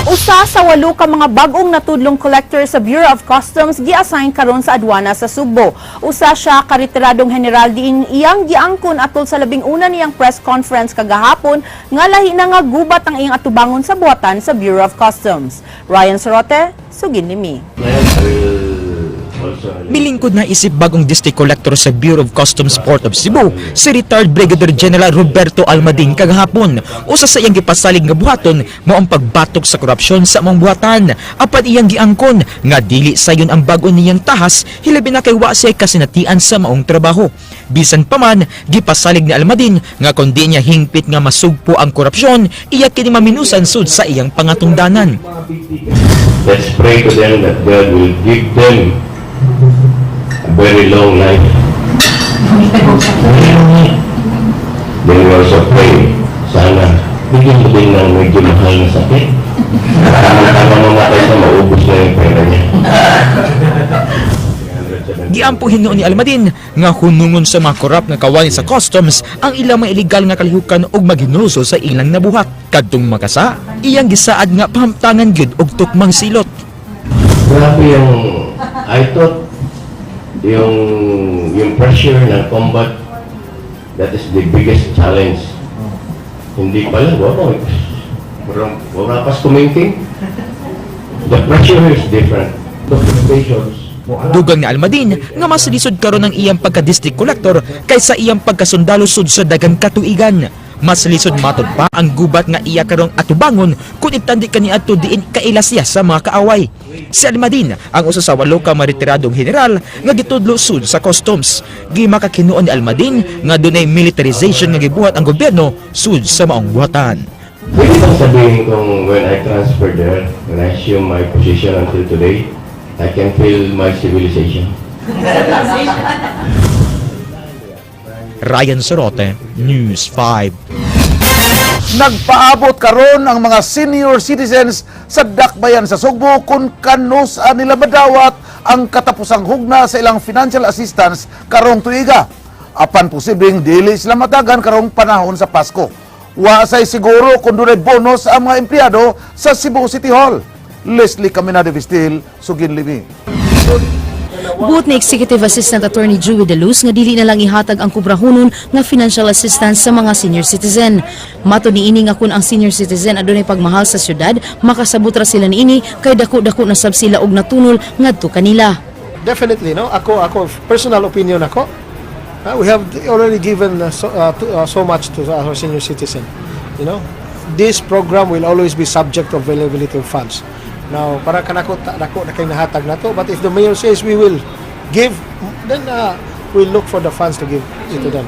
Usa sa walo ka mga bag-ong natudlong collector sa Bureau of Customs gi-assign karon sa adwana sa Sugbo. Usa siya ka retiradong general diin iyang giangkon atol sa 11 niyang press conference kagahapon nga lahi na nga gubat ang iyang atubangon sa buhatan sa Bureau of Customs. Ryan Sorote, sugin ni. Milingkod na isip bagong district collector sa Bureau of Customs Port of Cebu, si retired Brigadier General Roberto Almadin kagahapon. Usa sa iyang gipasalig nga buhaton mao ang pagbatok sa korupsyon sa among buhatan. Apan iyang giangkon nga dili sayon ang bag-o niyang tahas, hilabi na kay wa siya kasinatian sa maong trabaho. Bisan pa man, gipasalig ni Almadin nga kon di niya hingpit nga masugpo ang korupsyon, iya kini maminusan sud sa iyang pangatungdanan. Let's pray to them that God will give them a very long life. Then we also pray, sana bigyan mo din ng medyo mahal na sakit. Tama-tama mamatay siya, maubos na yung pera niya. Giampo hinuon ni Almadin nga hunungon sa mga korap nga kawani sa customs ang ilang mga illegal nga kalihukan ug maghinulsol sa ilang nabuhat. Kadtong makasa, iyang gisaad nga pahamtangan gyud og tukmang silot. Grabe yung, I thought, yung pressure ng combat, that is the biggest challenge. Hindi pala, wow, wala, wala pas kumingking. The pressure is different. Documentations. Dugang ni Almadin nga mas lisod karon ang iyang pagka-district collector kaysa iyang pagkasundalo sud sa daghang katuigan. Mas lisod matod pa ang gubat nga iya karong atubangon kung itandi kaniadto diin kaila siya sa mga kaaway. Si Almadin ang usa sa walo ka maretiradong general nga gitudlo sud sa customs. Gimakakinuon ni Almadin nga dunay militarization nga gibuhat ang gobyerno sud sa maong buhatan. Pwede bang sabihin kung when I transferred there, when I assume my position until today, I can feel my civilization? Ryan Sorote, News 5. Nagpaabot karon ang mga senior citizens sa dakbayan sa Sugbo kung kanus-a nila madawat ang katapusang hugna sa ilang financial assistance karong tuiga. Apan posibleng dili sila matagan karong panahon sa Pasko. Wa say siguro kung dunay bonus ang mga empleyado sa Cebu City Hall. Leslie Caminade Vistil, sugin limi. Buot ni Executive Assistant Attorney Joey De Luz nga dili na lang ihatag ang kubrahunon nga financial assistance sa mga senior citizen. Mato niini nga kun ang senior citizen adunay pagmahal sa syudad, makasabot ra sila niini kay dako-dako na sab sila og natunol ngadto kanila. Definitely, no? Ako, personal opinion ako. We have already given so much to our senior citizen. This program will always be subject to availability of funds. Now, para kanako dako na kay nahatag nato, but if the mayor says we will give, then we'll look for the funds to give it to them.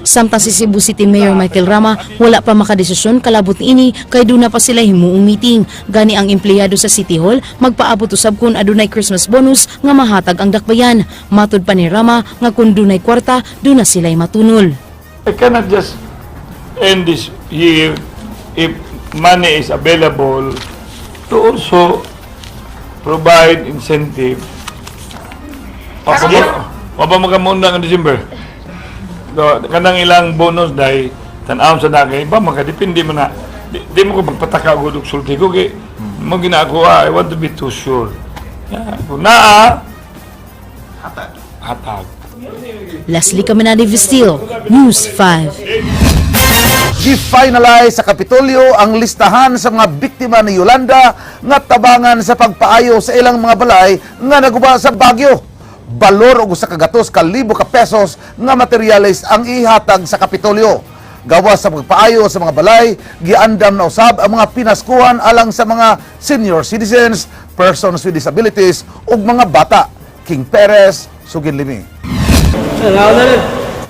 Samtang si Cebu City Mayor Michael Rama wala pa makadesisyon kalabot niini kay duna pa sila himuong meeting. Gani ang empleyado sa City Hall magpaabot usab kun adunay Christmas bonus nga mahatag ang dakbayan. Matud pa ni Rama nga kun dunay kwarta, duna sila'y matunol. I cannot just end this year if money is available to also provide incentive. Wa pa makamuna ang December. So, kanang ilang bonus dahil tan-awon sa nagay ba makadepende man na di mo ko magpataka og og sulti ko kay mo ginagawa. I want to be too sure. Yeah, kung naa hatag hatag. Leslie Caminade Vestil, News 5. Gi-finalize sa Kapitolyo ang listahan sa mga biktima ni Yolanda nga tabangan sa pagpaayo sa ilang mga balay nga naguba sa bagyo. Balor og 100,000 ka pesos nga materyales ang ihatag sa Kapitolyo. Gawas sa pagpaayo sa mga balay, giandam na usab ang mga pinaskuhan alang sa mga senior citizens, persons with disabilities ug mga bata. King Perez, sugin limi.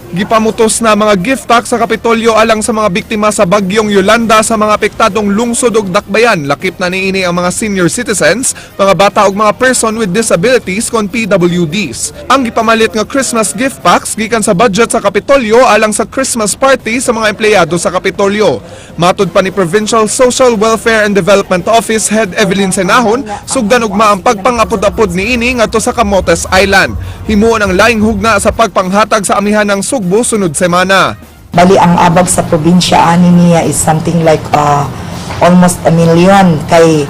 Gipamutos na mga gift tax sa Kapitolyo alang sa mga biktima sa bagyong Yolanda sa mga apektadong lungsod ug dakbayan. Lakip na niini ang mga senior citizens, mga bata ug mga person with disabilities kon PWDs. Ang gipamalit nga Christmas gift packs gikan sa budget sa Kapitolyo alang sa Christmas party sa mga empleyado sa Kapitolyo. Matod pa ni Provincial Social Welfare and Development Office Head Evelyn Senahon, sugdan ugma ang pagpangapod-apod niini ngadto sa Camotes Island. Himuon ang laing hugna sa pagpanghatag sa amihan ng Sugbo sunod semana. Bali, ang abag sa probinsya ani niya is something like almost 1 million kay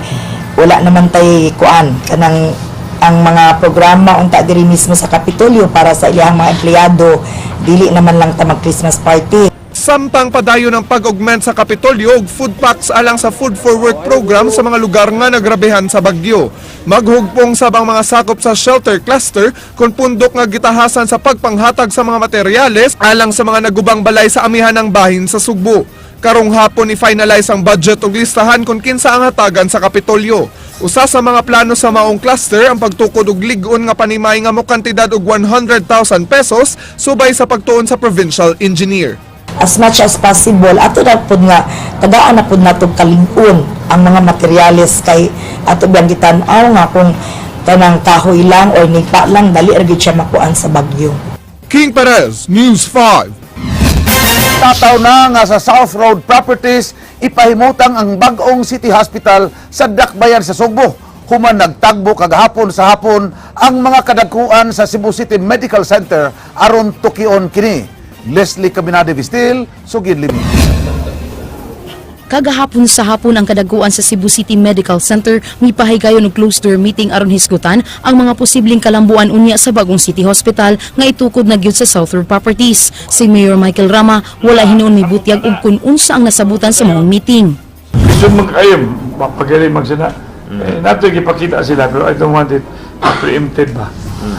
wala naman tay kuan kanang ang mga programa unta diri mismo sa Kapitolyo para sa iyang mga empleyado, dili naman lang ta mag Christmas party. Samtang padayon ang pag-augment sa Kapitolyo og food packs alang sa Food for Work program sa mga lugar nga nagrabehan sa bagyo. Maghugpong sab ang mga sakop sa shelter cluster kung pundok nga gitahasan sa pagpanghatag sa mga materyales alang sa mga nagubang balay sa amihan ng bahin sa Sugbo. Karong hapon i-finalize ang budget ug listahan kung kinsa ang hatagan sa Kapitolyo. Usa sa mga plano sa maong cluster ang pagtukod og lig-on nga panimay nga mokantidad og 100,000 pesos subay sa pagtuon sa provincial engineer. As much as possible, ato na pud nga tagaan na pud nato kalig-on ang mga materyales kay ato biyang gitan-aw nga kung kanang kahoy lang or nipa lang, dali ra gyud siya makuan sa bagyo. King Perez, News 5. Tataw na nga sa South Road Properties ipahimutang ang bag-ong City Hospital sa Dakbayan sa Sugbo. Human nagtagbo kagahapon sa hapon ang mga kadagkuan sa Cebu City Medical Center aron tukion kini. Leslie Caminade Vistil, sugid limi. Kagahapon sa hapon ang kadaguan sa Cebu City Medical Center mipahigayon og closed door meeting aron hisgutan ang mga posibleng kalambuan unya sa bagong City Hospital nga itukod na gyud sa South Road Properties. Si Mayor Michael Rama wala hinuon mibutyag og kun unsa ang nasabutan sa maong meeting. Gusto mag kayo, pagaling magsana. Eh, nato gipakita sila, pero I don't want it preempted ba.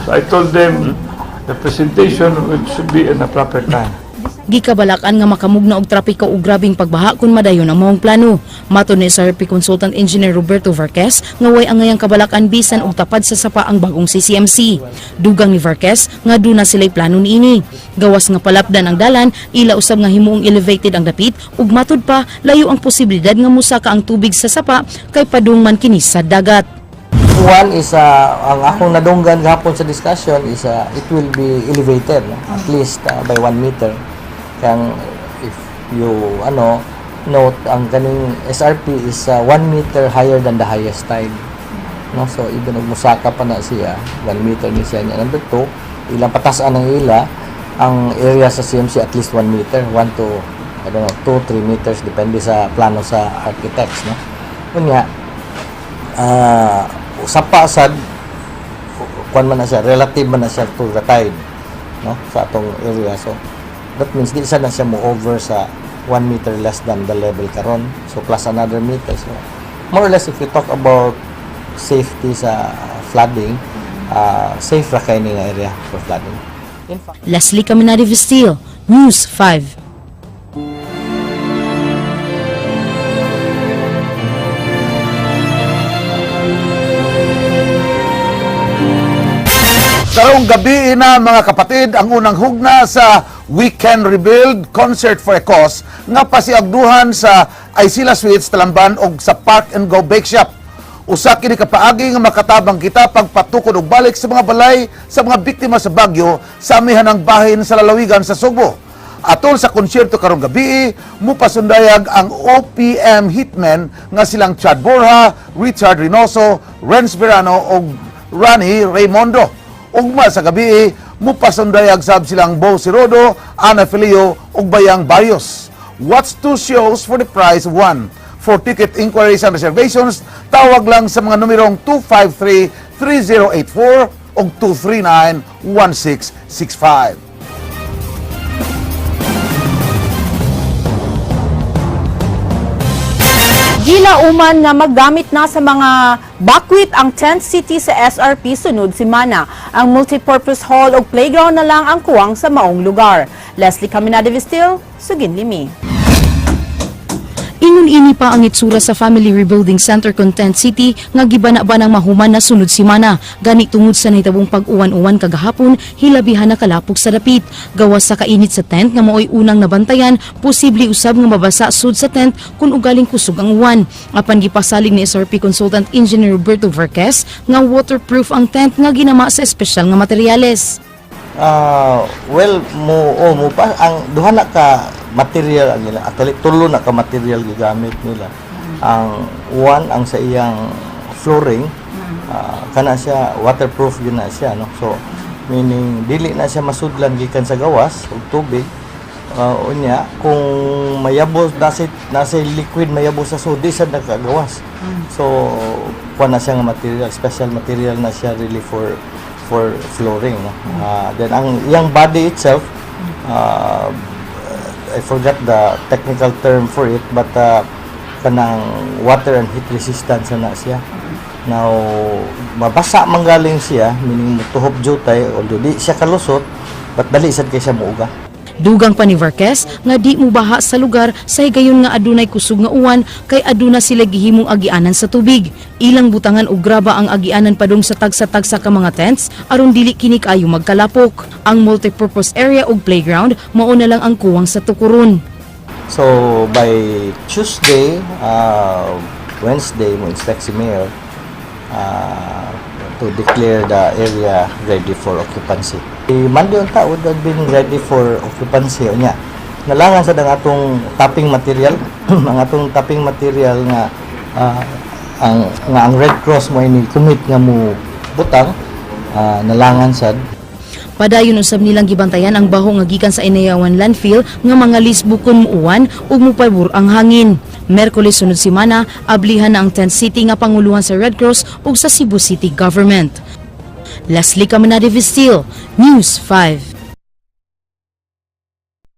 So I told them the presentation should be in a proper time. Gikabalakan nga makamugna og trapiko ug grabeng pagbaha kung madayon ang maong plano. Matod ni SRP Consultant Engineer Roberto Varquez nga way angayang kabalakan bisan og tapad sa sapa ang bagong CCMC. Dugang ni Varquez nga duna sila'y plano niini. Gawas nga palapdan ang dalan, ila usab nga himuong elevated ang dapit ug matud pa layo ang posibilidad nga musaka ang tubig sa sapa kay padung man kini sa dagat. One is, ang akong nadunggan gahapon sa discussion is it will be elevated, no? At least by 1 meter. Kaya if you ano note, ang kaning SRP is 1 meter higher than the highest tide. No? So even og musaka pa na siya, 1 meter ni siya niya. Number two, ilang patasan ang ila ang area sa CMC at least 1 meter, 1 to, I don't know, 2 3 meters, depende sa plano sa architects, no. Unya, sapa sad, kuan man na siya, relative man na siya to the tide, no, sa atong area. So that means di sad na siya mo over sa 1 meter less than the level karon, so plus another meter. So more or less, if you talk about safety sa flooding, safe ra kay ni nga area for flooding, in fact. Leslie Caminari Vestil, News 5. Karong gabi na, mga kapatid, ang unang hugna sa We Can Rebuild Concert for a Cause nga pasiagduhan sa Isila Suites Talamban og sa Park and Go Bake Shop. Usa kini ka paagi nga makatabang kita pagpatukod og balik sa mga balay sa mga biktima sa bagyo sa amihanang bahin sa lalawigan sa Sugbo. Atol sa konsyerto karong gabi, mupasundayag ang OPM Hitmen nga silang Chad Borja, Richard Reynoso, Renz Verano ug Rani Raymondo. Ugma sa gabi, mupasundayag sab silang Bo Sirodo, Ana Felio ug Bayang Barrios. Watch two shows for the price of one. For ticket inquiries and reservations, tawag lang sa mga numerong 253-3084 ug 239-1665. Gilauman nga maggamit na sa mga bakwit ang tent city sa SRP sunod semana. Ang multipurpose hall o playground na lang ang kuwang sa maong lugar. Leslie Caminade Vistil, Sugin Limi. Ingon ini pa ang itsura sa Family Rebuilding Center Content City nga gibana-banang mahuman na sunod semana. Gani tungod sa nahitabong pag-uwan-uwan kagahapon, hilabihan na kalapok sa dapit. Gawas sa kainit sa tent nga maoy unang nabantayan, posible usab nga mabasa sud sa tent kung ugaling kusog ang uwan. Apan gipasalig ni SRP Consultant Engineer Roberto Varquez nga waterproof ang tent nga ginama sa espesyal nga materyales. Ah, well, mo oh, mo pa ang duha na ka material ang nila. Actually, tulo na ka material gigamit nila. Ang one, ang sa iyang flooring, kana siya waterproof yun na siya, no. So meaning dili na siya masudlan gikan sa gawas ug tubig. Unya kung mayabo nasa liquid mayabo sa sudi sa nagkagawas. So kuan na siya nga material, special material na siya really for flooring, no? Then ang iyang body itself, I forgot the technical term for it, but kanang water and heat resistance na siya. Now, mabasa man galing siya, meaning mutuhop jutay, although di siya kalusot, but dali sad kay siya muuga. Dugang pa ni Varquez nga di mubaha sa lugar sa higayon nga adunay kusog nga uwan kay aduna sila gihimong agianan sa tubig. Ilang butangan og graba ang agianan padung sa tagsa-tagsa ka mga tents aron dili kini kaayo magkalapok. Ang multipurpose area ug playground mao na lang ang kuwang sa tukuron. So, by Tuesday, Wednesday, mo inspect si Mayor to declare the area ready for occupancy. Monday unta would have been ready for occupancy unya. Nalangan sa ang atong topping material, ang atong topping material nga ang Red Cross mo ini commit nga mo butang, nalangan sad. Padayon usab nilang gibantayan ang baho nga gikan sa Inayawan landfill nga mga lisbukon muuwan ug mupabor ang hangin. Merkules sunod semana, ablihan na ang tent city nga panguluhan sa Red Cross ug sa Cebu City Government. Leslie Caminade Vistil, News 5.